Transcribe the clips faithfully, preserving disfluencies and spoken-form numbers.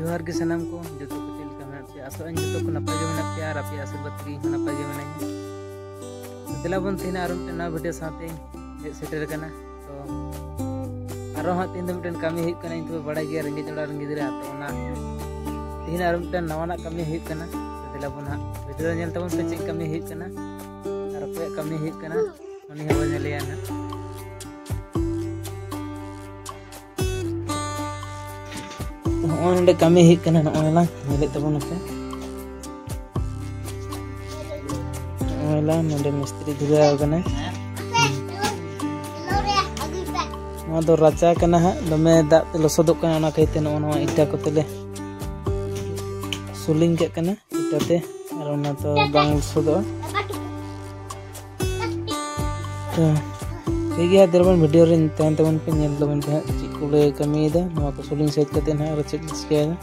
ᱡᱚᱦᱟᱨ ᱜᱮ ᱥᱟᱱᱟᱢ ᱠᱚ, ᱡᱚᱛᱚ ᱠᱚ ᱪᱮᱫ ᱞᱮᱠᱟ ᱢᱮᱱᱟᱜ ᱯᱮᱭᱟ? ᱟᱥᱚᱜ ᱟᱹᱧ ᱡᱚᱛᱚ ᱠᱚ ᱱᱟᱯᱟᱭ ᱜᱮ ᱢᱮᱱᱟᱜ ᱯᱮᱭᱟ ᱟᱨ ᱟᱯᱮᱭᱟᱜ ᱟᱥᱤᱨᱵᱟᱫᱽ ᱛᱮᱜᱮ ᱤᱧ ᱦᱚᱸ ᱱᱟᱯᱟᱭ ᱜᱮ ᱢᱮᱱᱟᱧᱟ᱾ ᱛᱚ ᱫᱮᱞᱟ ᱵᱚᱱ, ᱛᱮᱦᱮᱧ ᱟᱨᱚ ᱢᱤᱫᱴᱮᱱ ᱱᱟᱣᱟ ᱵᱷᱤᱰᱤᱭᱳ ᱥᱟᱶᱛᱮ ᱦᱮᱡ ᱥᱮᱴᱮᱨ ᱟᱠᱟᱱᱟ᱾ ᱛᱚ ᱟᱨᱚ ᱦᱟᱸᱜ ᱛᱮᱦᱮᱧ ᱫᱚ ᱢᱤᱫᱴᱮᱱ ᱠᱟᱹᱢᱤ ᱦᱩᱭᱩᱜ ᱠᱟᱱᱟ, ᱤᱧ ᱫᱚ ᱵᱟᱲᱟᱭ ᱜᱮᱭᱟ ᱨᱮᱸᱜᱮᱡ ᱚᱲᱟᱜ ᱨᱮᱱ ᱜᱤᱫᱽᱨᱟᱹ᱾ ᱛᱚ ᱚᱱᱟ ᱛᱮᱦᱮᱧ ᱟᱨᱚ ᱢᱤᱫᱴᱮᱱ ᱱᱟᱣᱟᱱᱟᱜ ᱠᱟᱹᱢᱤ ᱦᱩᱭᱩᱜ ᱠᱟᱱᱟ᱾ ᱛᱚ ᱫᱮᱞᱟ ᱵᱚᱱ ᱦᱟᱸᱜ ᱵᱷᱤᱰᱤᱭᱳ ᱨᱮ ᱧᱮᱞ ᱛᱟᱵᱚᱱ ᱯᱮ ᱪᱮᱫ ᱠᱟᱹᱢᱤ ᱦᱩᱭᱩᱜ ᱠᱟᱱᱟ ᱟᱨ ᱚᱠᱚᱭᱟᱜ ᱠᱟᱹᱢᱤ ᱦᱩᱭᱩᱜ ᱠᱟᱱᱟ, ᱩᱱᱤ ᱦᱚᱸ ᱵᱚᱱ ᱧᱮᱞᱮᱭᱟ ᱦᱟᱸᱜ᱾ ᱱᱚᱜᱼᱚᱭ ᱱᱚᱰᱮ ᱠᱟᱹᱢᱤ ᱦᱩᱭᱩᱜ ᱠᱟᱱᱟ, ᱱᱚᱜᱼᱚᱭ ᱞᱟᱝ ᱧᱮᱞᱮᱫ ᱛᱟᱵᱚᱱ ᱟᱯᱮ᱾ ᱱᱚᱜᱼᱚᱭ ᱞᱟᱝ ᱱᱚᱰᱮ ᱢᱤᱥᱛᱨᱤ ᱫᱷᱩᱨᱟᱹᱣ ᱟᱠᱟᱱᱟᱭ᱾ ᱱᱚᱣᱟ ᱫᱚ ᱨᱟᱪᱟ ᱠᱟᱱᱟ ᱦᱟᱸᱜ, ᱫᱚᱢᱮ ᱫᱟᱜ ᱛᱮ ᱞᱚᱥᱚᱫᱚᱜ ᱠᱟᱱᱟ, ᱚᱱᱟ ᱠᱷᱟᱹᱛᱤᱨ ᱛᱮ ᱱᱚᱜᱼᱚ ᱱᱚᱣᱟ ᱤᱴᱟ ᱠᱚᱛᱮ ᱞᱮ ᱥᱩᱞᱤᱝ ᱠᱟᱜ ᱠᱟᱱᱟ ᱤᱴᱟ ᱛᱮ, ᱟᱨ ᱚᱱᱟ ᱫᱚ ᱵᱟᱝ ᱞᱚᱥᱚᱫᱚᱜᱼᱟ᱾ ᱛᱚ ᱴᱷᱤᱠ ᱜᱮᱭᱟ, ᱫᱮᱞᱟ ᱵᱚᱱ ᱵᱷᱤᱰᱤᱭᱳ ᱨᱮ ᱛᱟᱦᱮᱱ ᱛᱟᱵᱚᱱ ᱯᱮ, ᱧᱮᱞ ᱛᱟᱵᱚᱱ ᱯᱮ ᱦᱟᱸᱜ ᱪᱮᱫ ᱠᱚᱞᱮ ᱠᱟᱹᱢᱤᱭᱮᱫᱟ, ᱱᱚᱣᱟ ᱠᱚ ᱥᱩᱞᱤᱝ ᱥᱟᱹᱛ ᱠᱟᱛᱮ ᱦᱟᱸᱜ ᱟᱨᱚ ᱪᱮᱫ ᱞᱮ ᱪᱤᱠᱟᱹᱭᱮᱫᱟ᱾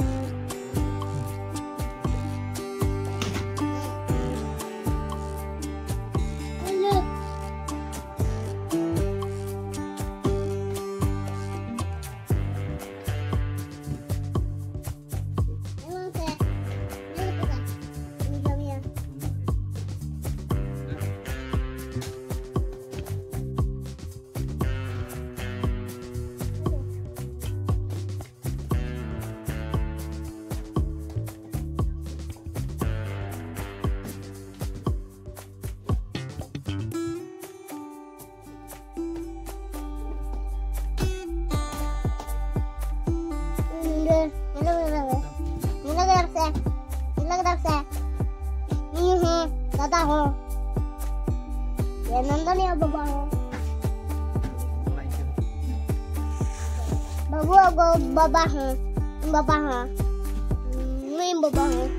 ᱧᱮᱞ ᱠᱮᱫᱟᱢ ᱥᱮ? ᱧᱮᱞ ᱠᱮᱫᱟᱢ ᱥᱮ? ᱤᱧ ᱦᱚᱸ, ᱫᱟᱫᱟ ᱦᱚᱸ᱾ ᱮ, ᱱᱚᱱᱫᱚᱱᱤᱭᱟ ᱵᱟᱵᱟ ᱦᱚᱸ᱾ ᱵᱟᱹᱵᱩᱣᱟᱜ ᱜᱚ-, ᱵᱟᱵᱟ ᱦᱚᱸ᱾ ᱵᱟᱵᱟ ᱦᱚᱸ᱾ ᱢᱟᱹᱭ ᱵᱟᱵᱟ ᱦᱚᱸ᱾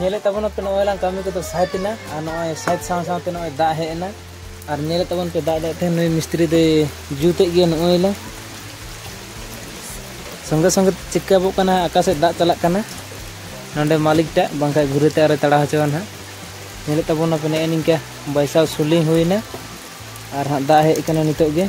ᱧᱮᱞᱮᱫ ᱛᱟᱵᱚᱱᱟᱯᱮ, ᱱᱚᱜᱼᱚᱭ ᱞᱟᱝ ᱠᱟᱹᱢᱤ ᱠᱚᱫᱚ ᱥᱟᱹᱛ ᱮᱱᱟ, ᱟᱨ ᱱᱚᱜᱼᱚᱭ ᱥᱟᱹᱛ ᱥᱟᱶ ᱥᱟᱶᱛᱮ ᱱᱚᱜᱼᱚᱭ ᱫᱟᱜ ᱦᱮᱡ ᱮᱱᱟ᱾ ᱟᱨ ᱧᱮᱞᱮᱫ ᱛᱟᱵᱚᱱ ᱯᱮ, ᱫᱟᱜ ᱫᱟᱜ ᱛᱮ ᱱᱩᱭ ᱢᱤᱥᱛᱨᱤ ᱫᱚᱭ ᱡᱩᱛᱮᱫ ᱜᱮᱭᱟ᱾ ᱱᱚᱜᱼᱚᱭ ᱞᱟᱝ ᱥᱚᱸᱜᱮ ᱥᱚᱸᱜᱮ ᱪᱮᱠᱟᱵᱚᱜ ᱠᱟᱱᱟ, ᱚᱠᱟ ᱥᱮᱫ ᱫᱟᱜ ᱪᱟᱞᱟᱜ ᱠᱟᱱᱟ ᱱᱚᱸᱰᱮ ᱢᱟᱹᱞᱤᱠ ᱴᱟᱜ, ᱵᱟᱝᱠᱷᱟᱱ ᱜᱷᱩᱨᱟᱹ ᱛᱮ ᱟᱨᱚᱭ ᱛᱟᱲᱟ ᱦᱚᱪᱚᱣᱟ ᱱᱟᱦᱟᱜ᱾ ᱧᱮᱞᱮᱫ ᱛᱟᱵᱚᱱᱟᱯᱮ, ᱱᱮᱜᱼᱮ ᱱᱤᱝᱠᱟ ᱵᱟᱭᱥᱟᱣ ᱥᱩᱞᱤᱝ ᱦᱩᱭᱱᱟ᱾ ᱟᱨ ᱦᱟᱸᱜ ᱫᱟᱜ ᱦᱮᱡ ᱟᱠᱟᱱᱟ ᱱᱤᱛᱚᱜ ᱜᱮ᱾